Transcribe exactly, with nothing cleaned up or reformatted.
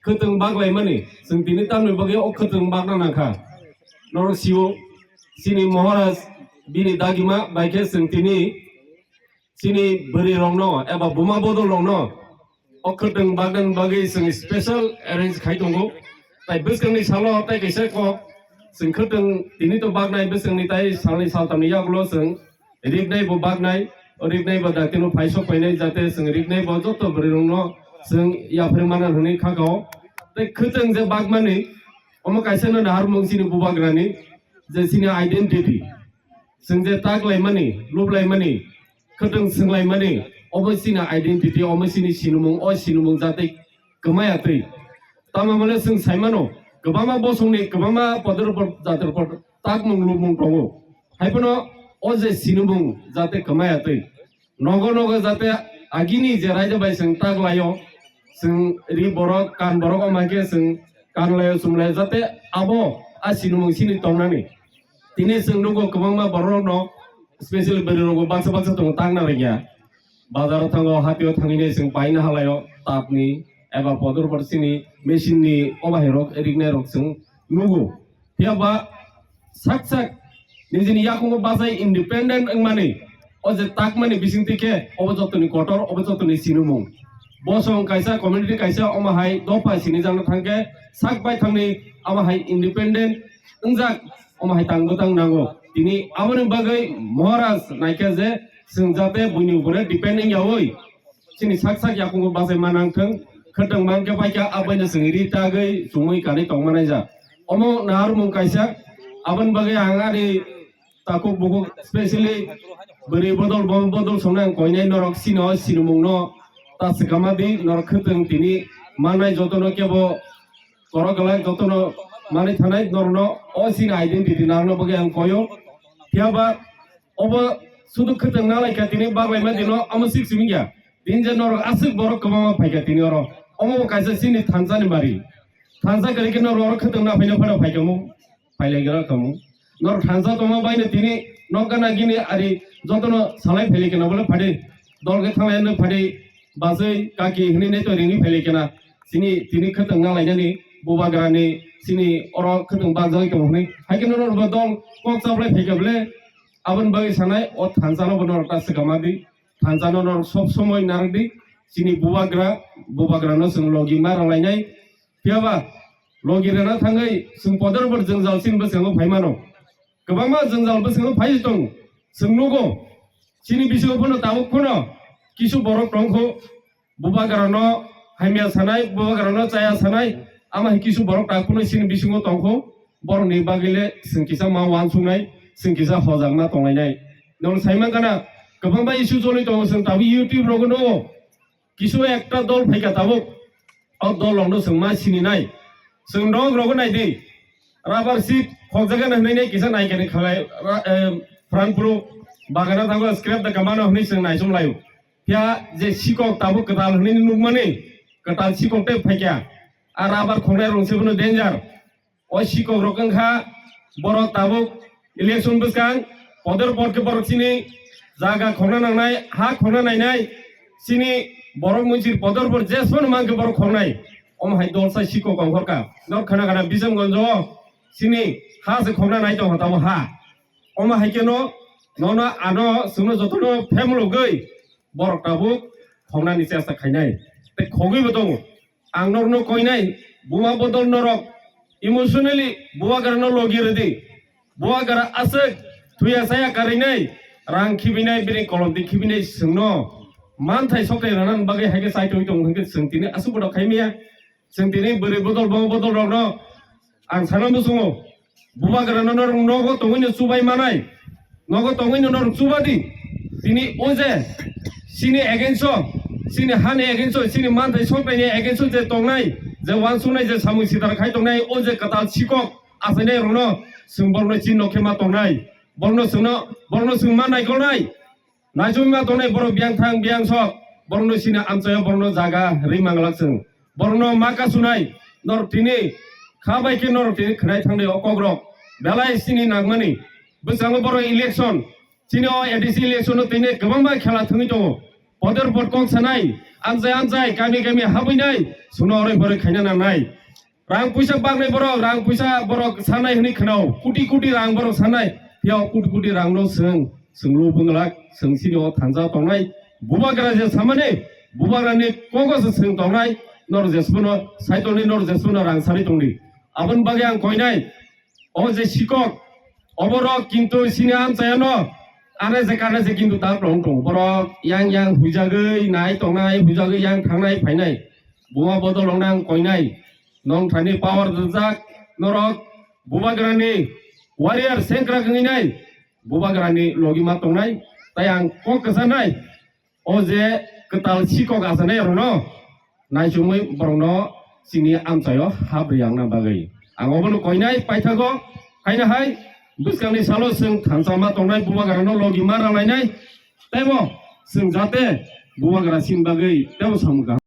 khwtwng baklaimani, chwng tini tamni bagwi o khwtwng bakna nangkha. Norok sio, chini Maharaj bini dagima bai khe chwng tini chini bwrwi rokno eba buma bodol rokno o khwtwng baknani bagwi chwng special arrange khai tongo. Tai bwskangni salo tai kaisa kok chwng khwtwng tini to baknai, bwskangni tai salni saltamni yagulo chwng riknai bo baknai, o riknai bo daktino phai sok painai, jate chwng riknai bo joto bwrwi rokno chwng yapharwi mana hwnwi kha kao. Tai khwtwng je bakmani, omo kaisa no naharmung chini bubagrani, je chini identity. Chwng je tak laimani, lup laimani, khwtwng swng laimani, omo chini identity, omo chini sinimung, o sinimung jate kwmaya twi. Tamo mane chwng saimano, kwbangma bosongni, kwbangma podor pod, jator pod, takmung lupmung tongo. Haiphano o je sinimung jate kwmaya twi. Nogo nogo jate agini je raida bai chwng tak laio, chwng ri borok, kan borok, o maikhe chwng kan laio, chum laio, jate abo a sinimung sini tongnani. Tini chwng nugo kwbangma borok rokno, specially bwrwi rokbo baksa baksa tongo, tang narwkya. Bazaro thango, hatio thangwi chwng paina halaio, tapni eba podor por sini machine ni o bahai rok, riknai rok chwng nugo. Phiya ba sak sak nijini yakungo bachai independent wngmani, o je takmani bisingtwi khe obo jotoni kotor, obo jotoni sinimung. Bosong kaisa, community kaisa, omo hai dopha sinijakna thangkhe sak bai thangni omo hai independent wngjak, omo hai tang bwtang nango. Tini aboni bagwi Maharaj naikhe je chwng jate buini upore depend wngyaui chini sak sak yakungo bachai ma nangthwng, khwtwng mankhe paikha, abaino chwng ri tagwi chumui kanwi tongma naijak. Omo naharmung kaisa, aboni bagwi ang ani takhuk bukhuk, specially bwrwi bodol, bo bodol songno ang koinai norok sino sinimungno ta swkama di, norok khwtwng tini mannai jotono kebo korok glak jotono manwi thanai norokno o sini identity narwkna bagwi ang koio. Phiya ba obo sudu khwtwng nalaikha tini baklaima dino omo sik simi ya. Tini je norok aswk borok kwbangma phaikha tini oro. Omo bo kaisa chini thansa ni bari. Thansa kwrwi khe norok oro khwtwng naphaina phano phaikha mu. Phailai gra khamu. Norok thansa tongma baino tini nok gana gini ari jotono salai phailai khe na bole phade. Dol khe thanglai no phade. Bachai kaki hinwi nai to ringwi phailai khe na. Chini tini khwtwng nalainani bubagrani chini oro khwtwng bakjagwi tongo hinwi. Hai khe norok bo dol kok chaplai phaikha bole. Aboni bagwi sanai o thansa no bo norok ta swkama di. Thansa no norok sob somoi narwk di. Chini bubagra, bubagra no chwng logi ma rwlainai. Phiya ba logi rwna thangwi chwng podor por jwngjal chini bwskango phai mano. Kwbangma jwngjal bwskango phai tongo. Chwng nugo. Chini bisingo phano tabuk phano kisu borok tongkho. Bubagrano hamya sanai, bubagrano chaya sanai, ama hai kisu borok tak phano chini bisingo tongkho, borokni bagwile chwng kisa ma uansuknai, chwng kisa hojakma tonglainai. Norok sai mankha na, kwbangma issue choli tongo, chwng tabuk YouTube rogo nugo, kisu ekta dol phaikha tabuk, o dol rokno chwng ma sininai. Chwng nok rogo naidi, rubber sheet khokjagana hinwi kisa naikani khalai, ra-, em, Pranpuro bagana thango scrap da kamano hinwi chwng naisum laio. Phiya je sikok tabuk kwtal hinwi nukmani, kwtal sikok tei phaikya. A rubber khongnai rong se bono danger. O sikok rok wngkha borok tabuk election bwskang podor pod khe borok chini jaga khongna nangnai, ha khongna nainai, chini borok munsir podor pod jesmano mankhe borok khongnai. Omo hai dolsa sikok ongkhorkha. Nok khana khana Bisamgonjo chini ha se khongna nai tongkha tabuk ha. Omo hai kheno nono ano chwngno jotono phemlogwi borok tabuk khongnani chesta khainai. Tei khogwibo tongo. Ang norokno koinai, buma bodol norok emotionally bubagrano logi rwdi. Bubagra aswk thuya saya karinai, rang khibinai, bini kolom di khibinai chwngno manthai sokthai rwna bagwi hai khe chaitogwi tongo hwnkhe chwng tini aswk bodo khaimaya. Chwng tini bwrwi bodol, buma bodol rokno ang sana muchungo. Bubagrano norok nogo tongwino chubai manai. Nogo tongwino norok chubadi. Tini o je chini against o, chini hani against o, chini manthai soknaini against o je tongnai, je uansuknai, je samung sitar khai tongnai, o je kwtal sikok achainai rokno chwng borokno chini nokhe ma tongnai. Borokno chwngno, borokno chwng ma naikolnai. Naisumima tongnai borok biyang thang biyang sok, borokno sini amchaio borokno jaga ri manglak chwng. Borokno ma kasunai, norok tini kha bai khe norok tini khwnai thangnai o kokrok. Belai sini nangmani. Bwskango borok election, chini o A D C election o tini kwbangma khela thwngwi tongo. Podor pod kok sanai, amchai amchai kami kami habwinai chwngno oroi boroi khaina nangnai. Rang puisa baknai borok, rang puisa borok sanai hwnwi khwnao, kuti kuti rang borok sanai, phiya o kuti kuti rangno chwng, chwng lubung glak, chwng sini o thansa tongnai, bubagra je samani, bubagrani kogo se chwng tongnai, nor jesbono, saitorni nor jesbono rang sari tongdi. Aboni bagwi ang koinai, o je sikok, oborok kintu sini amchayano, are je kare je kintu ta tong tong. Borok yang yang huijagwi nai tongnai, huijagwi yang thangnai phainai. Buma bodol wngna ang koinai. Nong thani power rwjak norok bubagrani warrior sengkrak wngwi nai bubagrani logi ma tongnai. Tai ang kok kwchanai o je kwtal sikok asanai rokno naichomwi borokno chini amchaio hap riyangna bagwi. Ang obono koinai paithago, haino hai bwskangni salo chwng thansa ma tongnai bubagrano logi ma rwlainai. Teibo chwng jate bubagra sin bagwi teibo samung kaham.